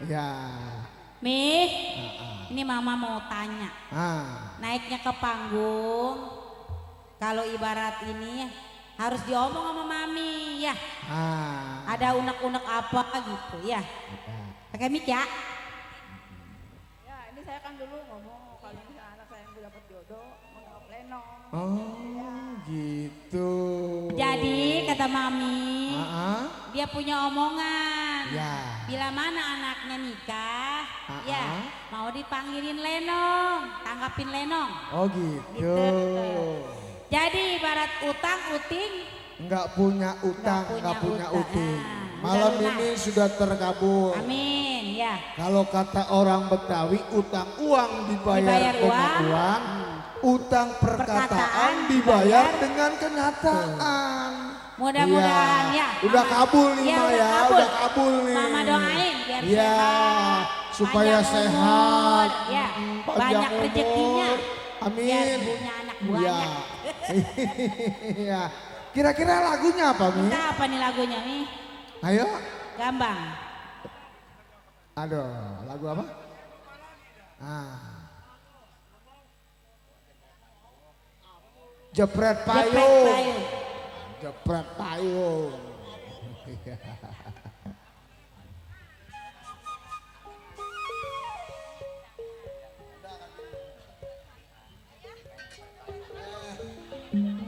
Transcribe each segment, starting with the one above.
Ya. Mi, ini mama mau tanya. Naiknya ke panggung, kalau ibarat ini harus diomong sama mami ya. Ada unek-unek apa gitu ya. Pakai mic ya. Ya ini saya kan dulu ngomong kalau misalnya anak saya yang dapat jodoh mau nggak pleno. Oh gitu. Jadi kata mami, dia punya omongan. Ya. Bila mana anaknya nikah, ya mau dipanggilin Lenong, tanggapin Lenong. Oh gitu. Jadi ibarat utang uting Nggak punya utang, nggak punya uting. Malam Udah ini sudah terkabul. Amin ya. Kalau kata orang Betawi, utang uang dibayar dengan uang, utang perkataan dibayar dengan kenyataan. Mudah-mudahan ya. Udah kabul nih Ma ya, udah kabul nih. Mama doain biar ya, sehat, supaya panjang sehat, umur, ya, panjang banyak rezekinya. umur. Amin. Biar punya anak banyak. Ya. Kira-kira lagunya apa Mi? Kita apa nih lagunya Mi? Ayo. Gambang. Aduh, lagu apa? Jepret payung. Jepret payung.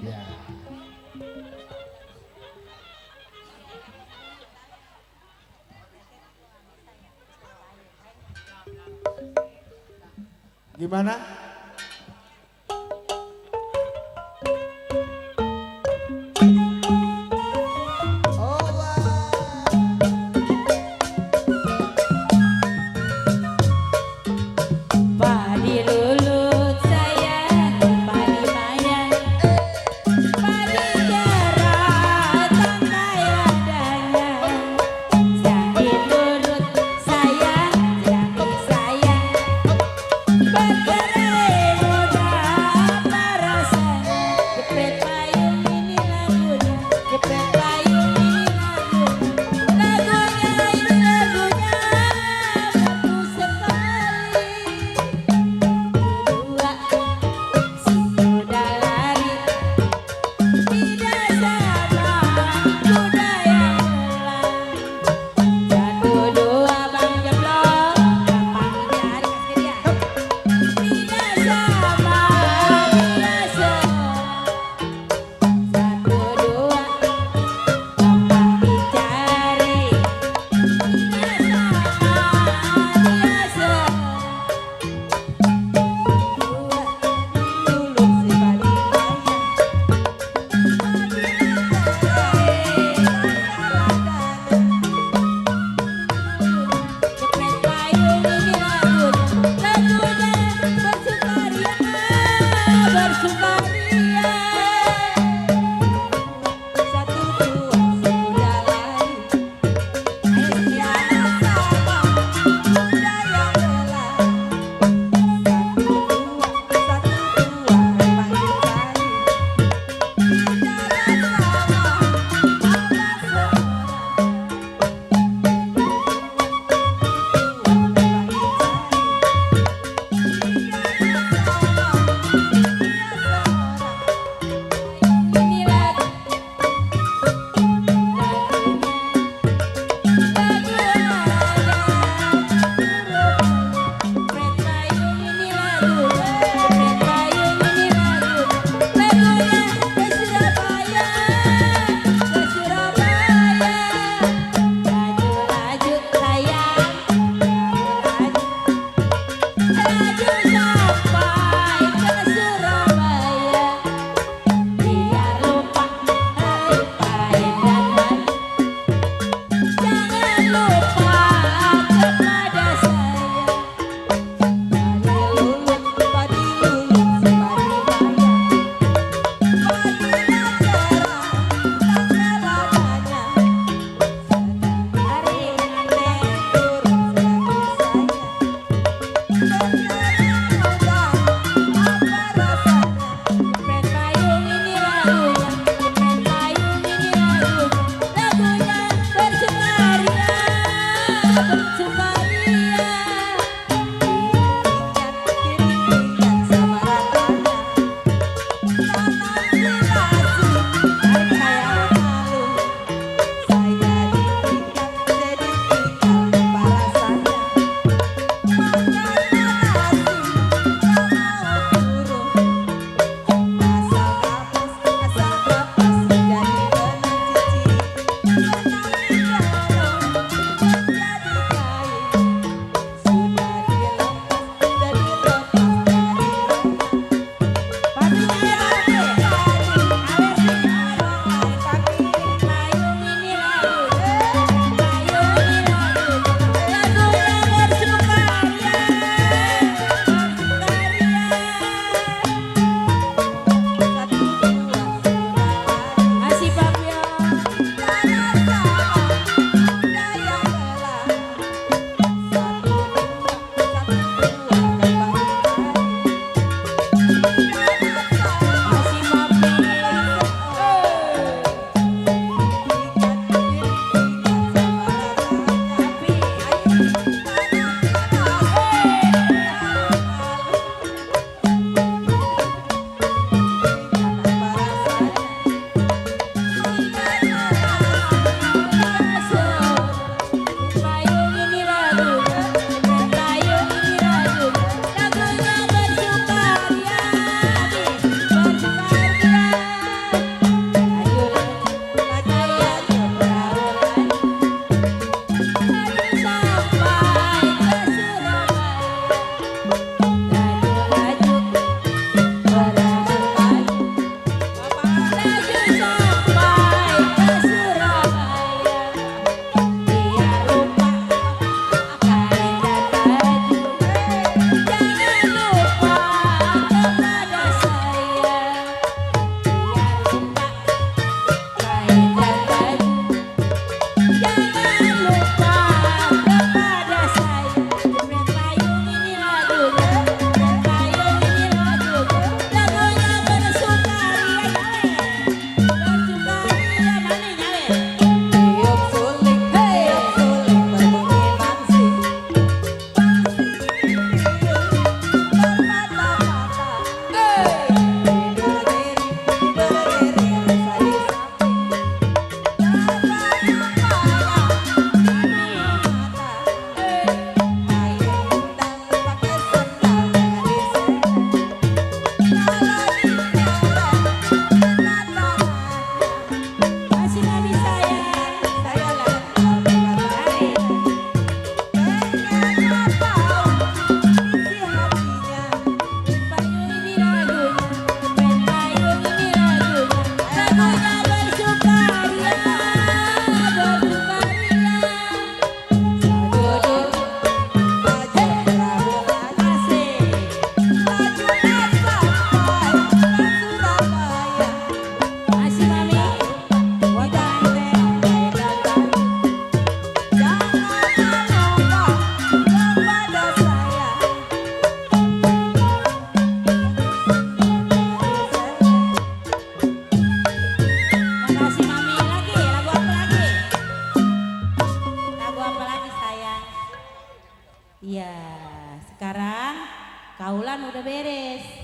Ya. Gimana? Padi lulut sayang, padi mayang, padi jarak tangkai adanya. Jadi lulut sayang, jadi sayang, bergerai muda apa rasanya. Jepret payung ini lagunya, jepret payung ini lagunya, lagunya ini lagunya bagus sekali. Dua sudah lari tidak sama kuda yang ulang. Satu dua bang jeblok gampang jari kasih dia. Tidak sama dia seorang. Satu dua gampang dicari. Tidak sama dia seorang. Bersukaria udah beres.